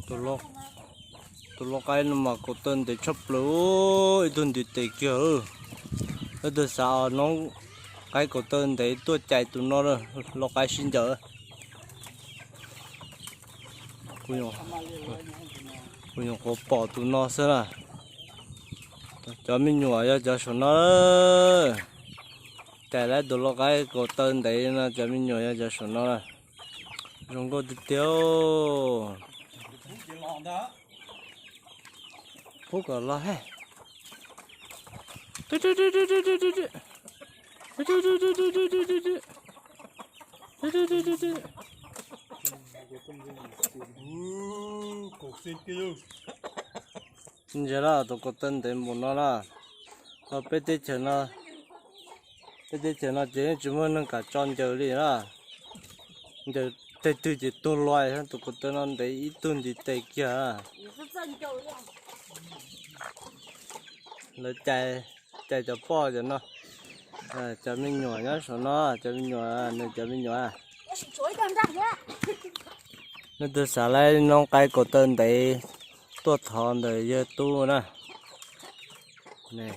Tus lau qaib no mas kaum taw ntev tshaj plaws, ib tug ntiv tes kiag. Leej twg xav os noob qaib kaum taw ntev tuaj cais tus no, lau qaib sib ncaws. Kuv nyuam qhuav pom tus no xwb na. Cov me nyuam yog cov saum no. Cais lawm tus lau qaib kaum taw ntev no, cov me nyuam yog cov saum no. Zoo nkauj tiag tiag. Pub kom los he. Ntsia las, tus kaum taw ntev npaum no las. Ho peb teb chaws no, peb teb chaws no ces yeej tsis muaj neeg kam tso ncaws li na. Ncaws teg twg ces tuag luaj, tus kaum taw no ntev ib tug ntiv tes kiag. Lawv cais, cais cov poj cov no. Cov me nyuam nyob saum no, cov me nyuam, nws cov me nyuam. Leej twg xav laib noob qaib kaum taw ntev tuaj thov ntawm yawg tub na. Nej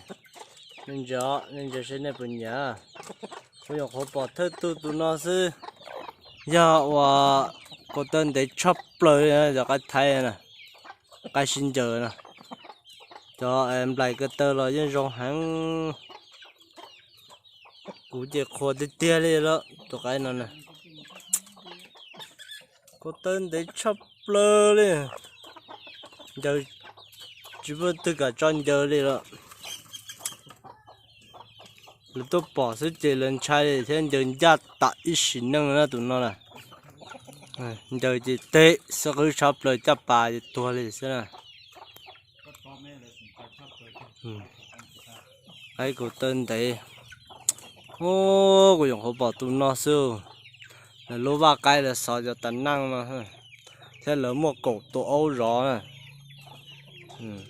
ntsia, nej ntsia seb nej puas nyiam. Kuv nyuam qhuav pom thawj tug tus no xwb. Yog uas kaum taw ntev tshaj plaws li cov qaib thaib na, qaib sib ncaws na. Cov nplaim ko taw los yeej zoo heev. Kuv ces qhuas tiag tiag li lawm tus qaib no na. Kaum taw ntev tshaj plaws li. Ncaws tsis muaj twg kam tso ncaws li lawm. Lawv tuaj pom xwb ces lawv ntshai thiab ncaws ncaj tas ib sim neej na tus no na. Ncaws ces teg xwb, qwb tshab plaws caj pas ces tuag li xwb na. Qaib kaum taw ntev. Kuv nyuam qhuav pom tus no xwb. Lawv lub vaj qaib lawv xov cov tas neej no thiab lawv muaj kaum tus aub zov na.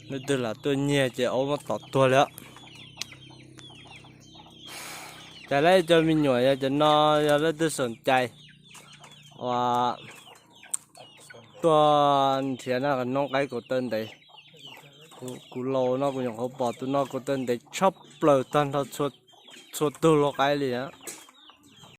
Leej twg lam tuaj nyiag ces aub muab tom tuag li. Cais lawm cov me nyuam yog cov no, yog leej twg xav cais uas tuaj nrhiav na, noob qaib kaum taw ntev. Kuv laus no kuv nyuam qhuav pom tus no kaum taw ntev tshaj plaws tag nrho txhua tug lau qaib li.